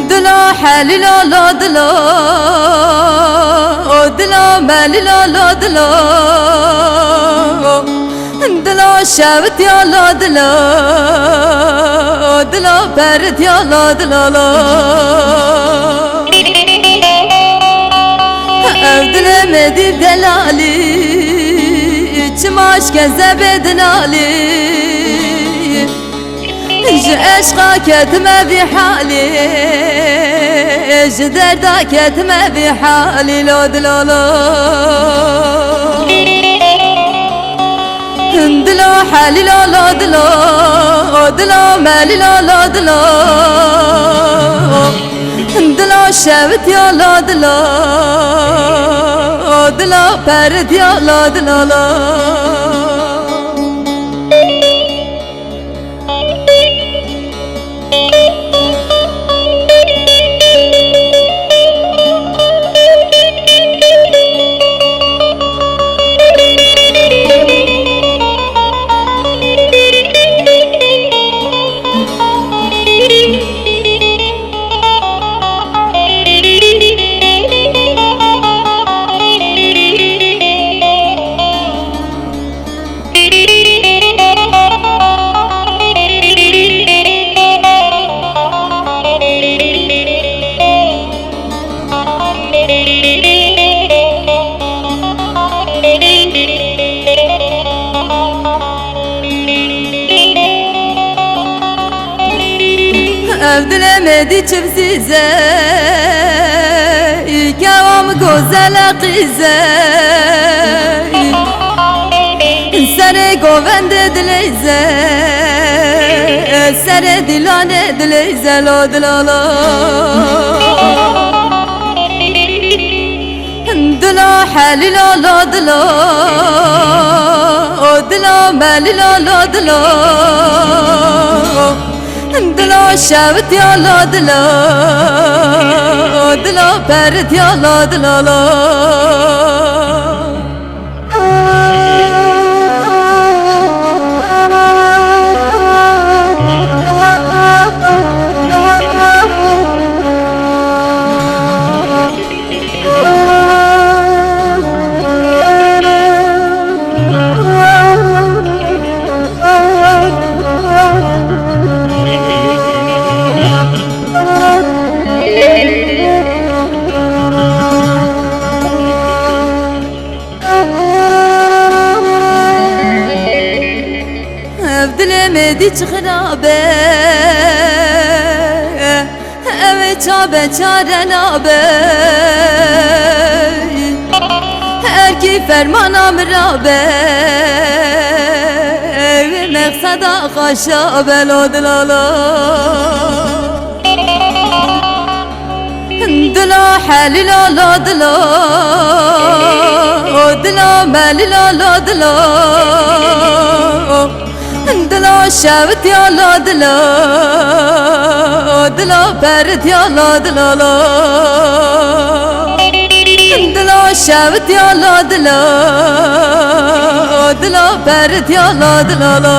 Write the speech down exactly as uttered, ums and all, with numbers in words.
Dilo helilo lo dilo, o dilo melilo lo dilo, dilo şewitiya lo dilo, dilo peritiya lo dilo lo. Ev dilê me dîv delalî, çima şkeze bê dinalî? Ji eşqa ketime vî halî, ji derda ketime vî halî lo dilo lo. Dilo helilo lo dilo, dilo melilo lo dilo, dilo şewitiya lo dilo, dilo peritiya lo dilo lo. Ev dilê me dî çi bizîze, î kewa min gozele qîze. Serê govendê dileyze, serê dîlanê dileyze lo dilo lo. Dilo helilo lo dilo, o dilo melilo lo dilo, dilo şewitiya lo dilo, dilo peritiya lo dilo lo. Ev dilê me dî çi xirab e, ew ê ça be çare nabe. Erkî fermana min rabe, ew ê mexseda xaşa be lo dilo lo. Dilo helilo lo dilo, dilo melilo lo dilo, dilo şewitiya lo dilo, dilo peritiya lo dilo lo. Dilo şewitiya lo dilo, dilo peritiya lo dilo lo.